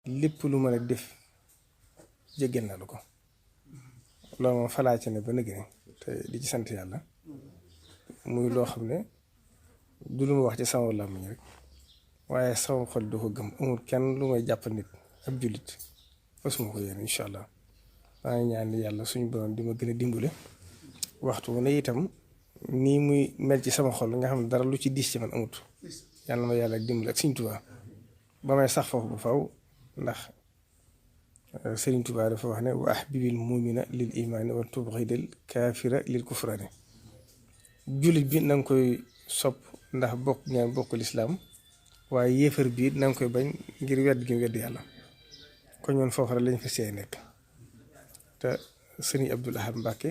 lépp lu mën a def jéggal na lu ko loolu moom falaa ci ne ba nëgg ni te di ci sant yàlla muy loo xam ne du lu ma wax ci sama làmmiñ rek waaye sama xol du ko gëm amul kenn lu may jàpp nit ab jullit fasuma ko yéen incha allah maa ngi ñaan yàlla suñu borom di ma gën a dimbale waxtu wu ne itam nii muy mel ci sama xol nga xam ne dara lu ci diis ci man amut yàlla ma yàlla dimbale ak Sëriñ Tuubaa ba may sax foofu bu faw ndax Sëriñ Tuubaa dafa wax ne wa ahbibil mu'mina lil imaani wa tubghidil kaafira lil kufraani jullit bi na nga koy sopp ndax bokk ngeen bokk lislaam waaye yéefar bii na nga koy bañ ngir wedd gi wedd yàlla kon ñoon foofu rek lañ fa see nekk te Sëriñ Abdul Ahad Mbàkke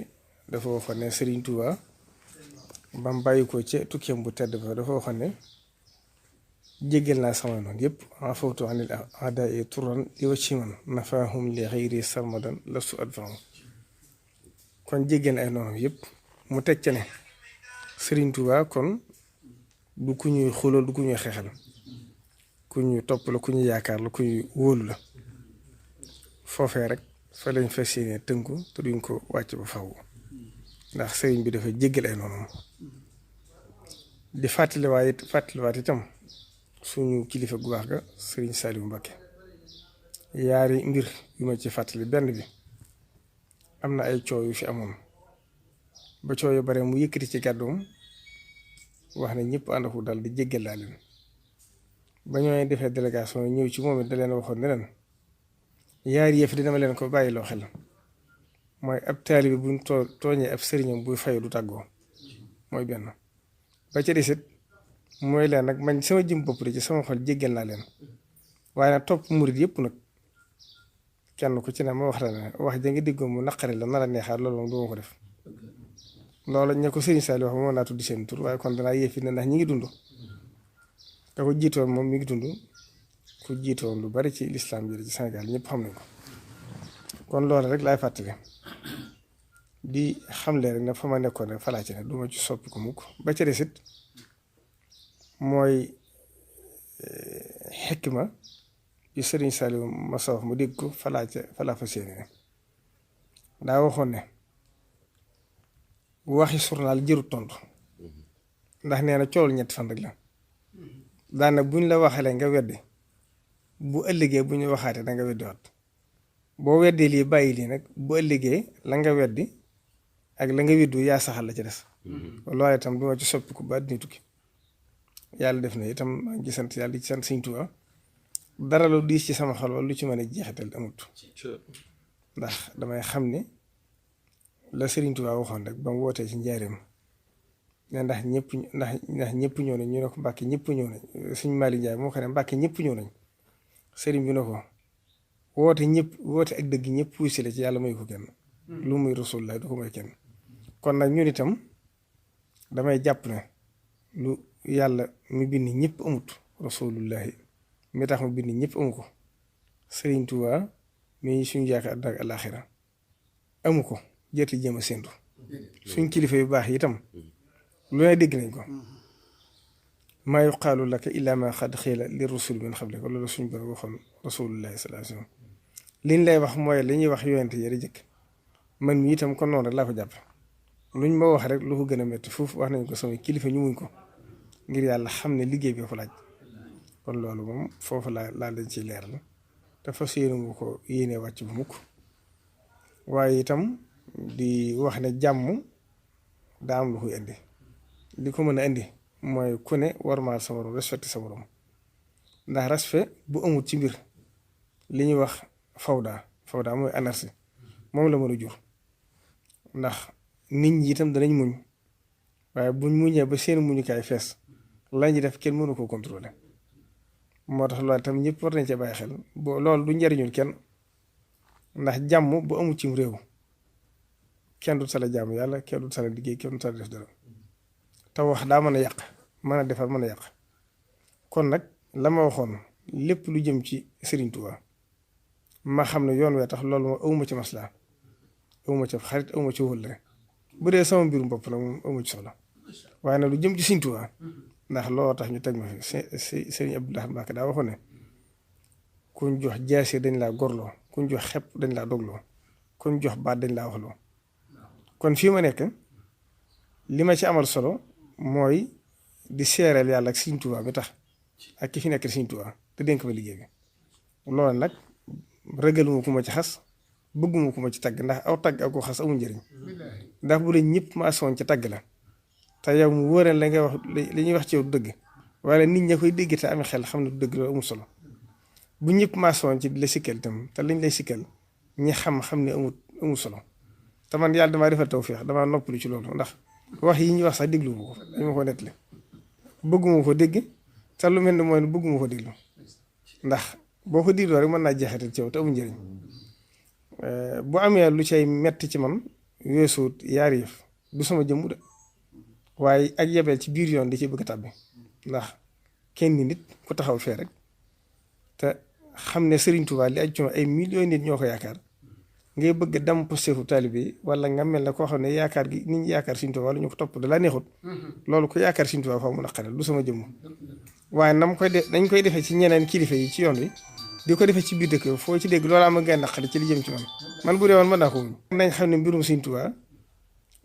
dafa waxoon ne Sëriñ Tuubaa ba mu bàyyi ko ca tukkeem bu tedd ba dafa waxoon ne jéggal naa sama noonu yëpp en fawtu anil a'daa'i turan li wajhi man nafaahum li ghayri sarmadan lastu adfa'u kon jéggal na ay noonu yëpp mu teg ca ne Sëriñ Tuubaa kon du ku ñuy xulool du ku ñuy xeexal ku ñuy topp la ku ñuy yaakaar la ku ñuy wóolu la foofee rek fa lañ fas yéene tënku te duñ ko wàcc ba faw ndax sëriñ bi dafa jéggal ay noonu di fàttaliwaat itam suñu kilifa gu baax ga Sëriñ Saliou Mbacké yaari mbir yu ma ci fàttali benn bi am na ay coow yu fi amoon ba coow yu bare mu yëkkati ci kàddoom wax ne ñëpp ànd ko dal di jéggal laa leen ba ñooy defee délégation ñëw ci moom it da leen waxoon ne leen yaari yëf dina ma leen ko bàyyi loo xel mooy ab taalibe buñ tooñee ab sëriñam buy fayu du tàggoo mooy benn ba ca desit mooy leen nag man sama jëm bopp de ci sama xol jéggal naa leen waaye nag topp murit yëpp nag kenn ku ci ne ma wax la ne wax ja nga déggoo mu naqari la nar a neexaat loolu moom duma ko def loolu ña ko Sëriñ Saliou wax moom naa tudd seen tur waaye kon danaa yëfi ne ndax ñi ngi dund te ko jiitoon moom mi ngi dund ku jiitoon lu bari ci lislaam ji ci Sénégal ñëpp xam nañ ko kon loolu rek laay fàttali di xamle rek ne fa ma nekkoon rek falaa ci ne du ma ci soppi ko mukk ba ca desit mooy xikma bi Sëriñ Saliou ma sa wax mu dégg ko falaa fa séeni ne daa waxoon ne waxi journal jërut tontu ndax nee na cool ñetti fan rek la daana buñ la waxalee nga weddi bu ëllëgee bu ñu waxaatee da nga weddi waat boo weddee lii bàyyi lii nag bu ëllëgee la nga weddi ak la nga weddu yaa saxal la ci des loolu itam duma ci soppiku ba àddina tukki yàlla def na itam maa ngi sant yàlla di ci sant Sëriñ Tuubaa dara lu diis ci sama xol wala lu ci mën a jeexital amut ndax damay xam ne la Sëriñ Tuubaa waxoon rek ba mu wootee ci njaareem ne ndax ñëpp ñëw nañ ñu ne ko Mbàkke ñëpp ñëw nañ suñu Maali Njaay moo ko ne Mbàkke ñëpp ñëw nañ sëriñ bi ne ko woote ak dëgg ñëpp wuy si la ci yàlla may ko kenn lu muy Rasulullah du ko may kenn kon nag ñun itam damay jàpp ne lu yàlla mi bind ñëpp amut Rasulullahi mi tax mu bind ñëpp amu ko Sëriñ Tuubaa mi suñu yaakaar àddina ak àllaaxira amu ko jërti jéem a séntu suñ kilifa yu baax yi itam lu ne dégg nañ ko maa yuqaalu laka illaa maa qad qiila li rusul min qablika loolu suñ borom waxoon Rasulullahi sallallahu alayhi wa sallam liñ lay wax mooy li ñuy wax yonente yëri jëkk man mi itam kon noonu rek laa ko jàpp luñ ma wax rek lu ko gën a métti foofu wax nañ ko samay kilifa ñu muñ ko ngir yàlla xam ne liggéey bi ko laaj kon loolu moom foofu laa lañ ciy leeral te fas yéene mu ko yéene wàcc bu mukk waaye itam di wax ne jàmm daa am lu koy indi li ko mën a indi mooy ku ne warmaal sa morom respecté sa morom ndax respect bu amul ci mbir li ñuy wax fawda mooy anarchie moom la mën a jur ndax nit ñi itam danañ muñ waaye buñ muñee ba seen muñukaay fees lañuy def kenn mënu ko contrôler moo tax loolu itam ñëpp war nañ cee bàyyi xel boo loolu du njariñul kenn ndax jàmm bu amul cim réew kenn du tala jàmm yàlla kenn du tala liggéey kenn du tala def dara te wax daa mën a yàq mën a defar mën a yàq kon nag la ma waxoon lépp lu jëm ci Sëriñ Tuubaa ma xam ne yoon wee tax loolu moom awuma ci maslaa awuma ci xarit awuma ci wëllëre bu dee sama mbirum bopp nag moom awuma ci soxla waaye nag lu jëm ci Sëriñ Tuubaa ndax looloo tax ñu teg ma fi Sëriñ Abdul Ahad Mbàkke daa waxoon ne kuñ jox jaasi dañ laa gorloo kuñ jox xepp dañ laa dogloo kuñ jox baat dañ laa waxloo kon fii ma nekk li ma ci amal solo mooy di seereel yàlla ak Sëriñ Tuubaa bi tax ak ki fi nekk Sëriñ Tuubaa te dénk ma liggéey bi loolu nag ragaluma ku ma ci xas bëgguma ku ma ci tagg ndax aw tagg ak ko xas amul njëriñ ndax bu dee ñëpp ma asoon ci tagg la te yow mu wóoreel la ngay wax li ñuy wax ci yow dëgg wala nit ña koy dégg te amee xel xam ne du dëgg loolu amul solo bu ñëpp ma asoon ci di la sikkal itam te liñ lay sikkal ñi xam ne amul solo te man yàlla damaa defal tawfeex damaa noppalu ci loolu ndax wax yi ñuy wax sax déglu ma ko dañ ma ko nettali bëgguma ko dégg te lu mel ni mooy bëgguma ko déglu ndax boo ko dégloo rek mën naa jeexital ci yow te amul njëriñ bu amee lu cay metti ci man weesuut yaari yëf du sama jëmm de waaye ak yebeel ci biir yoon di ci bëgg a tàbbi ndax kenn nit ku taxaw fee rek te xam ne Serigne Touba li aj ay millions nit ñoo ko yaakaar ngay bëgg dam postefu taalibe yi wala nga mel ne koo xam ne yaakaar gi nit ñi yaakaar Serigne Touba wala ñu ko topp da la neexut loolu ko yaakaar Serigne Touba faaw mun a xaral du sama jëmm waaye nam koy def dañ koy defee ci ñeneen kilifa yi ci yoon wi di ko defee ci biir dëkk foo ci dégg loolu am nga naqari ci li jëm ci man bu dee woon mën naa ko wuñ nañ xam ne mbirum Serigne Touba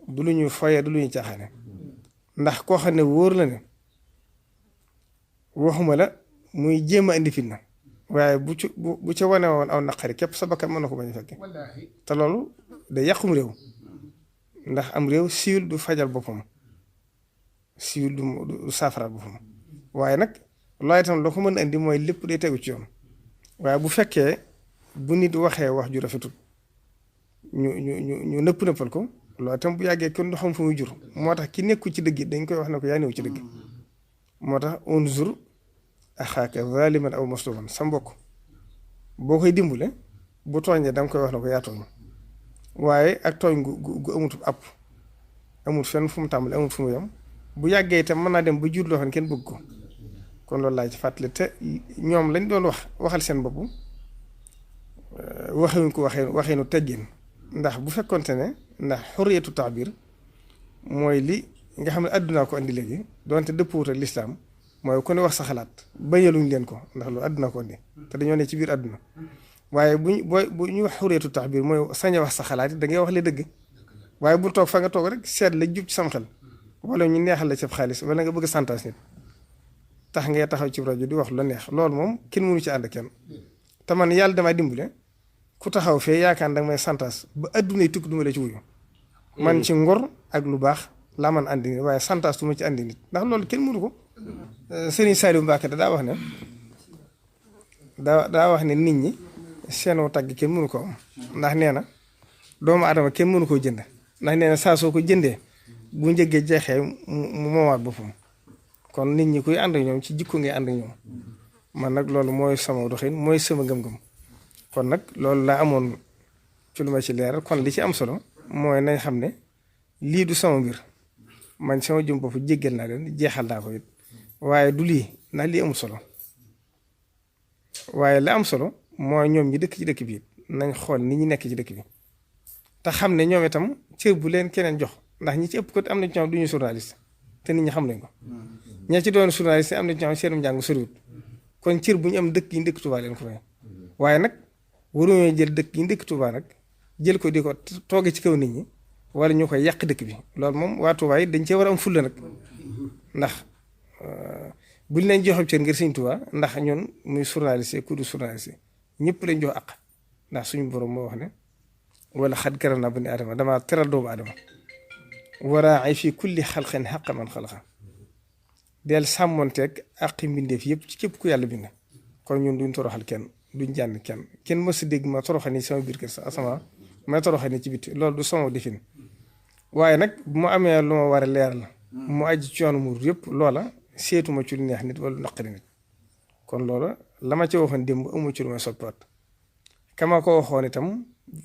du lu ñuy foyee du lu ñuy caaxaane ndax koo xam ne wóor la ne waxuma la muy jéem a indi fitna waaye bu ca wane woon aw naqari képp sa bakkan mën na ko bañ a fekke te loolu day yàqum réew ndax am réew siwil du fajal boppam siwil du saafaraal boppam waaye nag looy itam loo ko mën a indi mooy lépp day tegu ci yoon waaye bu fekkee bu nit waxee wax ju rafetul ñu nëppal ko loolu itam bu yàggee kenn du xam fu muy jur moo tax ki nekku ci dëgg dañ koy wax ne ko yaa néew ci dëgg moo tax unzur axaaka zaliman aw masluman sa mbokk boo koy dimbale bu tooñee da nga koy wax ne ko yaa tooñ waaye ak tooñ gu amut app amut fenn fu mu tàmbali amut fu mu yem bu yàggee itam mën naa dem ba jur loo xam ne kenn bëgg ko kon loolu laa ci fàttali te ñoom lañ doon waxal seen bopp waxewuñ ko waxee nu teggin ndax bu fekkonte ne ndax xurriyatu taabir mooy li nga xam ne àddunaa ko andi léegi doonte dëppwut ak lislaam mooy ku ne wax sa xalaat bañaluñ leen ko ndax loolu àdduna ko andi te dañoo ne ci biir àdduna waaye bu ñu wax xurriyatu taabir mooy sañ a wax sa xalaat da ngay wax le dëgg waaye bu toog fa nga toog rek seet la jub ci sam xel wala ñu neexal la ci xaalis wala nga bëgg santaas nit tax ngay taxaw ci rajo di wax lu la neex loolu moom kenn mënu ci ànd kenn te man yàlla damaa dimbale ku taxaw fee yaakaar danga may santaas ba adduna yi tukki du ma la ci wuyu man ci ngor ak lu baax laa man andi nit waaye santaas du ma ci andi nit ndax loolu kenn mënu ko Serigne Saliou Mbacké daa wax ne daa wax ne nit ñi seenoo tagg kenn mënu ko am ndax nee na doomu adama kenn mënu koo jënd ndax nee na saa soo ko jëndee bu njëggee jeexee mu moomaat boppam kon nit ñi kuy ànd ak ñoom ci jikko ngay ànd ak ñoom man nag loolu mooy sama doxin mooy sama gëm-gëm kon nag loolu laa amoon ci lu ma ci leeral kon li ci am solo mooy nañ xam ne lii du sama mbir man sama jëm bopp jéggal naa leen jeexal naa ko it waaye du lii ndax lii amul solo waaye la am solo mooy ñoom ñi dëkk ci dëkk bi nañ xool ni ñu nekk ci dëkk bi te xam ne ñoom itam cër bu leen keneen jox ndax ñi ci ëpp ko am na ci ñoom du ñu journaliste te nit ñi xam nañ ko ña ci doon journaliste am na ci ñoom seenum njàng soriwut kon cër bu ñu am dëkk yi dëkk Touba leen ko may waaye nag waruñoo jël dëkk yi dëkk Touba nag jël ko di ko tooge ci kaw nit ñi wala ñu koy yàq dëkk bi loolu moom waa Touba yi dañ cee war a am fulla nag ndax buñ leen joxob cër ngir Sëñ Touba ndax ñun muy journaliste ku du journaliste ñëpp lañ jox àq ndax suñu borom moo wax ne wala xad karam naa bani aadama damaa teral doomu aadama waraay fii kulli xalqin xaq man xalaqa del sàmmonteeg àqi mbindeef yëpp ci képp ku yàlla bind kon ñun duñ toroxal kenn duñ jànn kenn mës a dégg ma toroxal ni sama biir kër sa asama ma toroxal ni ci biti loolu du sama defin waaye nag bu ma amee lu ma war a leeral mu aji ci yoonu muur yëpp loola seetuma ci lu neex nit wala lu naqari nit kon loola la ma ci waxoon démb amu ci lu may soppiwaat kama ko waxoon itam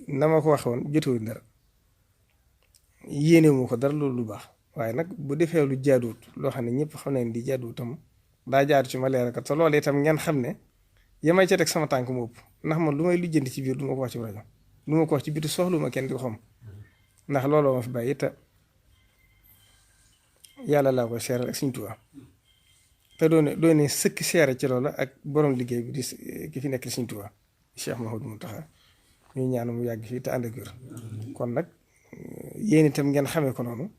na ma ko waxoon jotewul dara yéene moo ko dara loolu lu baax waaye nag bu defee lu jaaduwut loo xam ne ñëpp xam nañ di jaaduwutam daa jaadu ci ma leeral ko te loolu itam ngeen xam ne yamay ca teg sama tànk mu ëpp ndax man lu may lijjanti ci biir du ma ko wax ci rajo du ma ko wax ci biir soxlu ma kenn di ko xam ndax looloo ma fi bàyyi te yàlla laa koy seeral ak Sëñ Tuubaa te doone sëkk seere ci loolu ak borom liggéey bi di ki fi nekk Sëriñ Tuubaa Cheikh Mouhamadou Mountakha ñuy ñaan mu yàgg fii te ànd ak wér kon nag yéen itam ngeen xamee ko noonu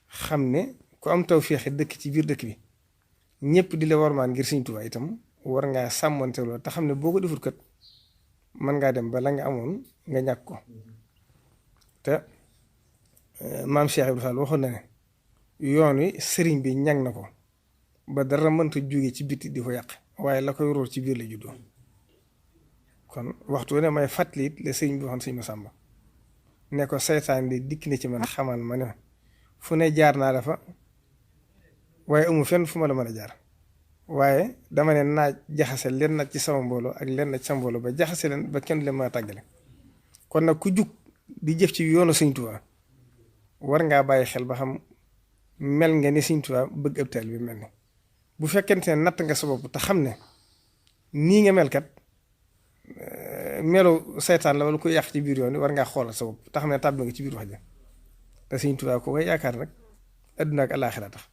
xam ne ku am tawfeex dëkk ci biir dëkk bi ñëpp di la warmaan ngir Sëriñ Tuubaa itam war ngaa sàmmante loolu te xam ne boo ko defut kat mën ngaa dem ba la nga amoon nga ñàkk ko te maam Cheikh Ibrahima Fall waxoon na ne yoon wi sëriñ bi ñag na ko ba dara mënta jóge ci biti di ko yàq waaye la koy róor ci biir la juddoo kon waxtu ne may fàttali it la sëriñ bi waxoon sëñ Masamba ne ko seytaan di dikk na ci man xamal ma ne fu ne jaar naa dafa waaye amu fenn fu ma la mën a jaar waaye dama ne naa jaxase leen nag ci sama mbooloo ak leen nag ci sama mbooloo ba jaxase leen ba kenn leen mën a tàggale kon nag ku jug di jëf ci yoonu Sëriñ Tuubaa war ngaa bàyyi xel ba xam mel nga ni Sëriñ Tuubaa bëgg ab taal bi mel ni bu fekkente ne natt nga sa bopp te xam ne nii nga mel kat melu seytaan la wala ku yàq ci biir yoon war ngaa xoolal sa bopp te xam ne tàbbi nga ci biir wax ja te Sëriñ Tuubaa ko koy yaakaar nag adduna ak alaaxira tax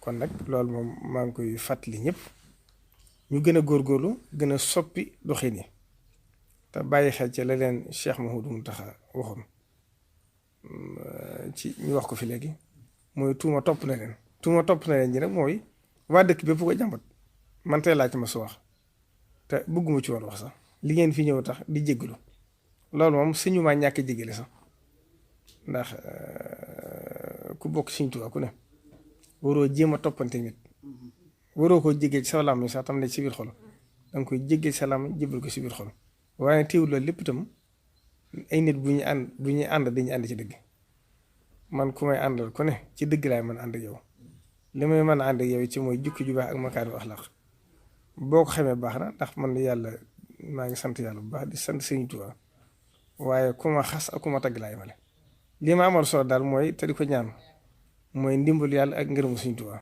kon nag loolu moom maa ngi koy fàttali ñëpp ñu gën a góorgóorlu gën a soppi doxin yi te bàyyi xel ci la leen Cheikh Mouhamadou Mountakha waxoon ci ñu wax ko fi léegi mooy tuuma topp na leen ji nag mooy waa dëkk bépp ko jàmbat man tey laaj ma su wax te bëgguma ci woon wax sax li ngeen fi ñëw tax di jéggalu loolu moom suñu maa ñàkk jéggale sax ndax ku bokk Sëriñ Tuubaa ku ne waroo jéem a toppante nit waroo koo jéggee ci sa làmmiñ sax tam ne ci biir xol danga koy jéggee sa làmmiñ jébbal ko ci biir xol waaye teewul loolu lépp itam ay nit bu ñuy ànd dañuy ànd ci dëgg man ku may àndal ku ne ci dëgg laay mën a ànd ak yow li may mën a ànd ak yow ci mooy jukki ju baax ak makaarimu axlaaq boo ko xamee baax na ndax man yàlla maa ngi sant yàlla bu baax di sant Sëriñ Tuubaa waaye ku ma xas ak ku ma tagg laay male li ma amal solo daal mooy te di ko ñaan mooy ndimbalu yàlla ak ngërëmu Sëriñ Tuubaa